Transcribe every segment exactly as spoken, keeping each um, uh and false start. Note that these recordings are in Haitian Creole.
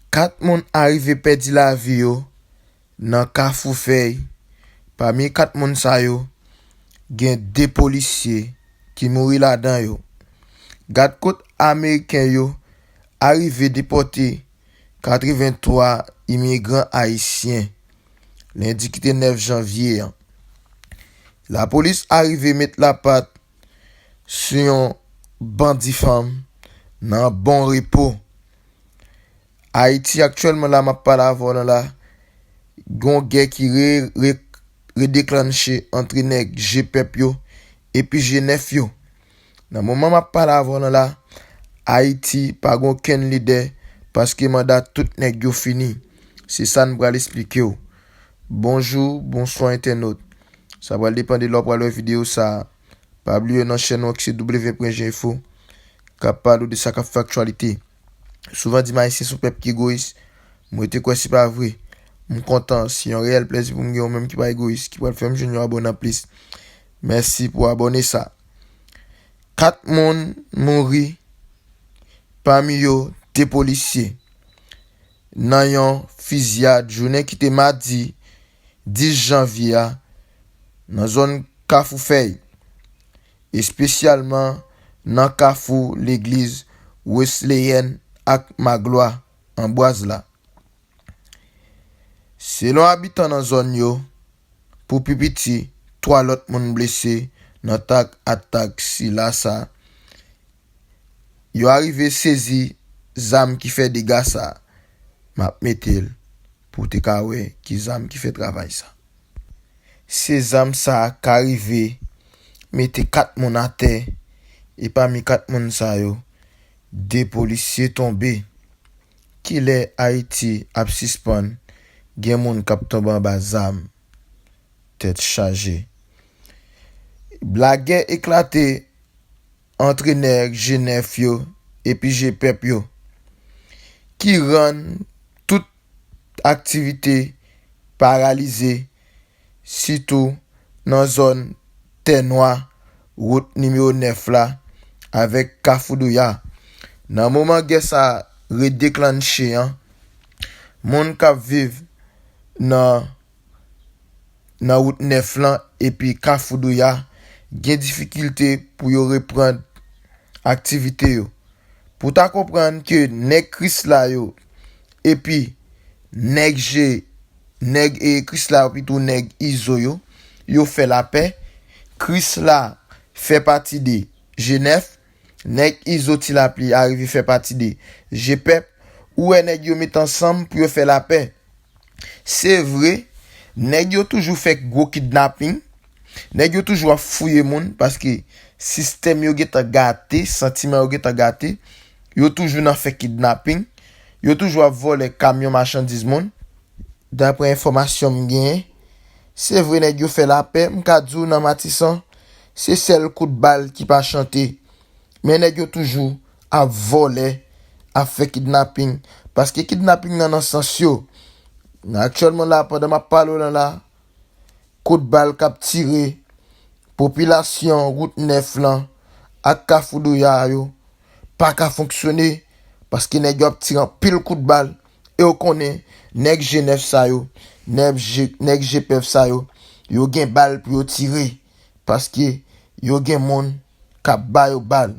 Kat moun arive pèdi lavi yo nan Kafou Fèy. Pami kat moun sa yo, gen de polisye ki mouri ladan yo. Gadkòt ameriken yo arive depòte katrevenntwa imigran ayisyen lendi ki te nèf janvye an. Lapolis arive met lapat sou yon bandi fanm nan Bon Repo. Ayiti, aktyèlman la m ap pale avè w lan la, gen yon gè ki re, re, redeklanche ant nèg G pèp yo epi G nèf yo. Nan moman m ap pale avè w lan la, Ayiti pa gen okenn lidè paske manda tout nèg yo fini. Se sa n pral esplike w. Bonjou, bonswa entènot. Sa pral depann de lè w pral wè videyo sa a. Pa bliye nan chèn nou an ki se W pwen G Info k ap pale w de sa k ap fè aktyalite. Souvan di m Ayisyen se yon pèp ki egoyis. Mwen te kwè se pa vre. M kontan, se yon reyèl plèzi pou m gen yon menm ki pa egoyis, ki pral fè m jwenn yon abòne anplis. Mèsi pou abòne sa. Kat moun mouri, pami yo de polisye, nan yon fiziyad jounen ki te madi dis janvye a, nan zòn Kafou Fèy, espesyalman nan kafou legliz Wesleyèn ak Maglwa, Anbwaz la. Selon abitan nan zòn yo, pou pi piti, twa lòt moun blese nan tak atak sila sa. Yo arive sezi zam ki fè dega sa. M ap mete l pou w te ka wè ki zam ki fè travay sa. Se zam sa k arive mete kat moun atè, e pami kat moun sa yo, de polisye tonbe. Kilè Ayiti ap sispann gen moun k ap tonbe anba zam? Tèt chaje. Lagè eklate ant nèg G nèf yo epi G pèp yo, ki rann tout aktivite paralize, sitou nan zòn Tè Nwa, wout nimewo nèf la, avèk Kafou Douya. Nan moman gè sa a redeklanche an, moun k ap viv nan, nan wout nèf lan epi Kafou Douya gen difikilte pou yo reprann aktivite yo. Pou w ta konprann ke nèg Krisla yo epi nèg G, nèg, e, Krisla yo, pito nèg Izo yo, yo fè lapè. Krisla fè pati de G nèf, nèg Izo Ti Lapli arive fè pati de G pèp. Ou wè nèg yo met ansanm pou yo fè lapè. Se vre, nèg yo toujou fè gwo kidnaping. Nèg yo toujou ap fouye moun paske sistèm yo gentan gate, santiman yo gentan gate. Yo toujou nan fè kidnaping. Yo toujou ap vòlè kamyon machandiz moun. Daprè enfòmasyon m genyen, se vre nèg yo fè lapè, m ka di w nan Matisan, se sèl kout bal ki pa chante. Men nèg yo toujou ap vòlè, ap fè kidnaping. Paske kidnaping nan nan sans yo. Aktyèlman la, pandan m ap pale w lan la, kout bal k ap tire, popilasyon wout nèf lan ak Kafou Douya yo pa ka fonksyone, paske nèg yo ap tire anpil kout bal, e w konnen nèg G nèf sa yo, nèg G, nèg G pèp sa yo, yo gen bal pou yo tire, paske yo gen moun k ap ba yo bal.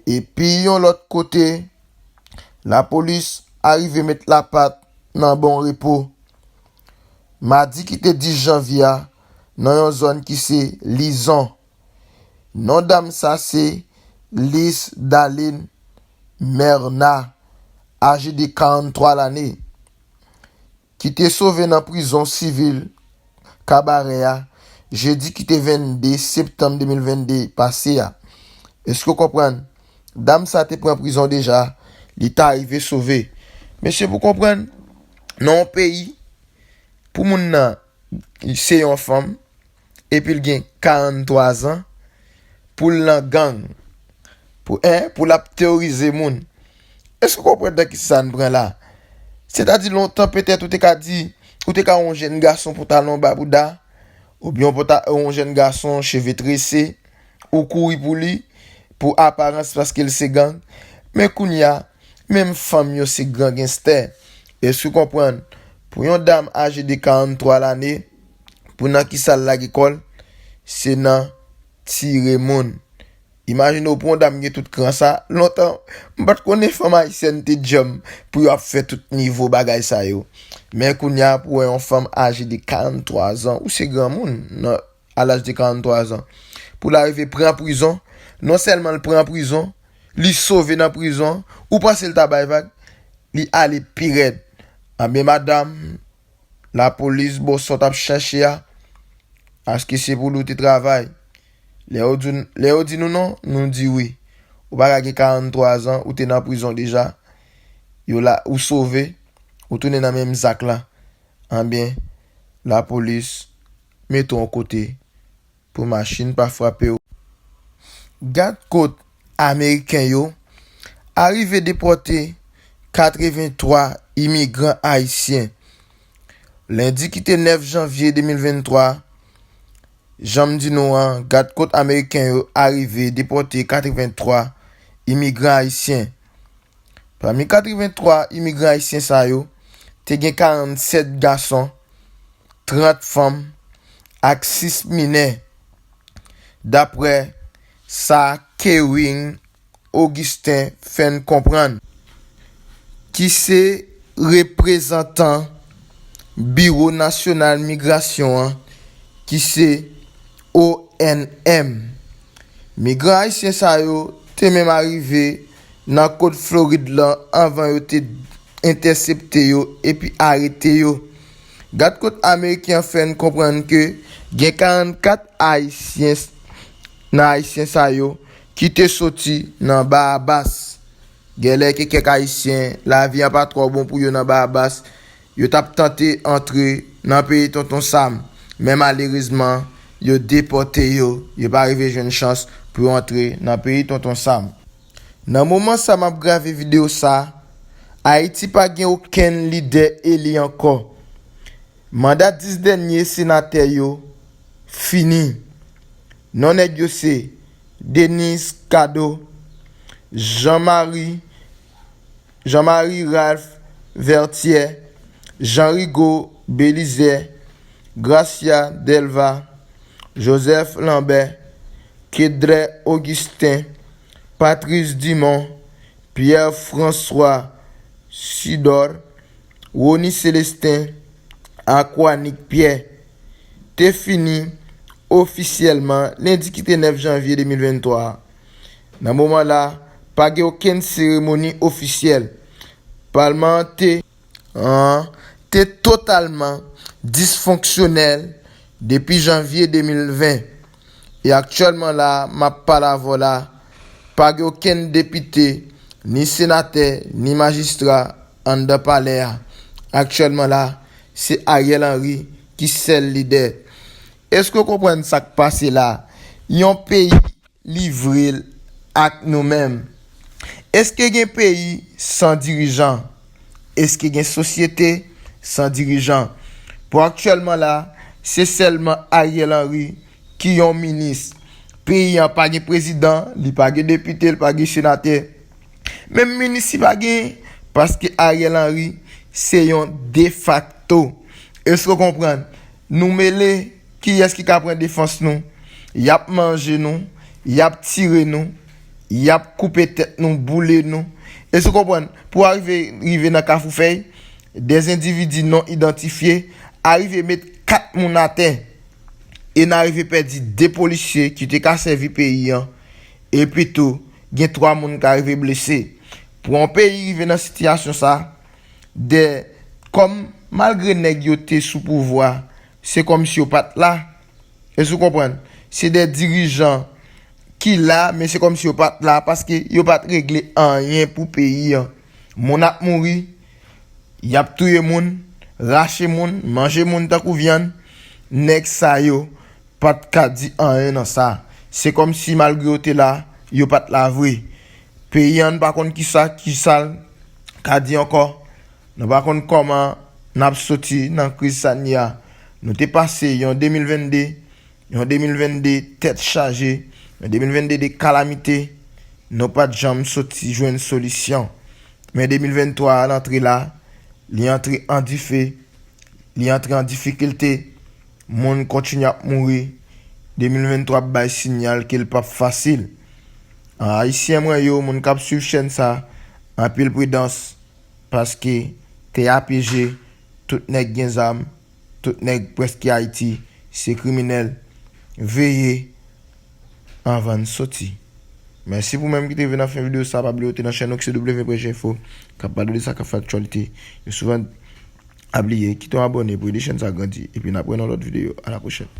Epi yon lòt kote, lapolis arive met lapat nan Bon Repo, madi ki te dis janvye a, nan yon zòn ki se Lizon. Non dam sa se Lis Dalin Merna, aje de karanntwa lane, ki te sove nan prizon sivil Kabarè a, jedi ki te vennde septanm de mil vennde pase a. Èske w konprann? Dam sa te pran prizon deja, li ta rive sove. Mesye, pou konprann, nan yon peyi, pou moun nan se yon fanm, epi l gen karanntwa zan, pou l nan gang, pou, en, pou l ap teworize moun. Èske w konprann nan kisa n pran la? Sètadi lontan, petèt, ou te ka di, ou te ka wè yon jèn gason pou w t al anba bouda, oubyen w pou w t al wè yon jèn gason cheve trese, ou kouri pou li, pou aparans, paske l se gang. Men kounye a, Menm fanm yo se gran genstè. Èske w konprann? Pou yon dam aje de karant twa lane, pou nan kisa l lage kò l? Se nan tire moun. Imajine w pou yon dam gen tout kran sa. Lontan, m pa t konnen fanm ayisyèn te djanm pou yo ap fè tout nivo bagay sa yo. Men kounye a, pou wè yon fanm aje de karant twa zan, ou se granmoun nan, a laj de karant twa zan, pou l arive pran prizon, non sèlman l pran prizon, li sove nan prizon, ou panse l ta bay vag, li ale pi rèd. Anben, madanm, lapolis, bò sa w t ap chache a, èske se pou li w te travay? Lè yo di, lè yo di nou non, nou di wi. Ou pa ka gen karant twa zan, ou te nan prizon deja. Yo la, ou sove, ou tounen nan menm zak la. Anben, lapolis mete w yon kote pou machin pa frape w. Gad kot ameriken yo arive depòte katreven twa imigran ayisyen. Lendi ki te nèf janvye de mil venntwa, jan m di nou an, gad kot ameriken yo arive depòte katreven twa imigran ayisyen. Pami katreven twa imigran ayisyen sa yo, te gen karant sèt gason, trant fanm ak sis minè, daprè sa Kewing Augustin fè n konprann, ki se reprezantan Biwo Nasyonal Migrasyon an, ki se O N M. Migran ayisyen sa yo te menm arive nan kot Florid lan anvan yo te entèsepte yo epi arete yo. Gad kot ameriken an fè n konprann ke gen karannkat ayisyen nan ayisyen sa yo ki te soti nan Bahamas. Genlè ke kèk ayisyen, lavi an pa twò bon pou yo nan Bahamas, yo t ap tante antre nan peyi Tonton Sam, men malerezman, yo depòte yo, yo pa rive jwenn chans pou yo antre nan peyi Tonton Sam. Nan moman sa m ap grave videyo sa, Ayiti pa gen okenn lidè eli ankò. Manda dis dènye senatè yo fini. Non nèg yo se Denis Cadeau, Jean Marie, Jean Marie Ralph Vertier, Jean Rigaud Belizaire, Gracia Delva, Joseph Lambert, Kedrè Augustin, Patrice Dumont, Pierre François Sidor, Rony Célestin ak Wanick Pierre te fini ofisyèlman lendi ki te nèf janvye de mil venntwa a. Nan moman la, pa gen okenn seremoni ofisyèl. Palman an te, an, te totalman disfonksyonèl depi janvye de mil ven. E aktyèlman la, m ap pale avè w la, pa gen okenn depite, ni senatè, ni majistra anndan palè a. Aktyèlman la, se Ariel Henry ki sèl lidè. Èske w konprann sa k pase la? Yon peyi livre l ak nou menm. Èske gen peyi san dirijan? Èske gen sosyete san dirijan? Pou aktyèlman la, se sèlman Ariel Henry ki yon minis. Peyi an pa gen prezidan, li pa gen depite, li pa gen senatè. Menm minis li pa gen, paske Ariel Henry se yon defakto. Èske w konprann? Nou mele, kiyès ki ka pran defans nou? Y ap manje nou, y ap tire nou, y ap koupe tèt nou, boule nou. Èske w konprann? Pou arive rive nan Kafou Fèy, dè endividi non idantifye arive met kat moun atè. E n arive pèdi de polisye ki te ka sèvi peyi an. Epi tou, gen twa moun k arive blese. Pou yon peyi rive nan sitiyasyon sa, dè, kòm malgre nèg yo te sou pouvwa, se kòmsi yo pa t la. Èske w konprann? Se dè dirijan ki la, men se kòmsi yo pa t la, paske yo pa t regle anyen pou peyi an. Moun ap mouri, y ap touye moun, rache moun, manje moun tankou vyann. Nèg sa yo pa t ka di anyen nan sa. Se kòmsi malgre yo te la, yo pa t la vre. Peyi an, n pa konn kisa, kisa l ka di ankò. Nou pa konn kòman n ap soti nan kriz sa n ye a. Nou te pase yon de mil venn de, yon de mil venn de tèt chaje, yon de mil venn de de kalamite. Nou pa t janm soti jwenn solisyon. Men de mil venntwa a, l antre la, li antre an dife, li antre an difikilte, moun kontinye ap mouri. De mil venntwa ap bay sinyal ke l p ap fasil. An, Ayisyen mwen yo, moun k ap swiv chèn sa, anpil pridans, paske tè a pije, tout nèg gen zam, tout nèg prèske Ayiti, se kriminèl. Veye anvan n soti. Mèsi pou menm ki te rive nan fen videyo sa, pa bliye w te nan chèn nou ki se W P J Info, k ap pale de sa k ap fè aktyalite. Yo souvan ap bliye, kite yon abòne pou ede chèn sa grandi, epi n ap wè nan lòt videyo. A la pwochèn.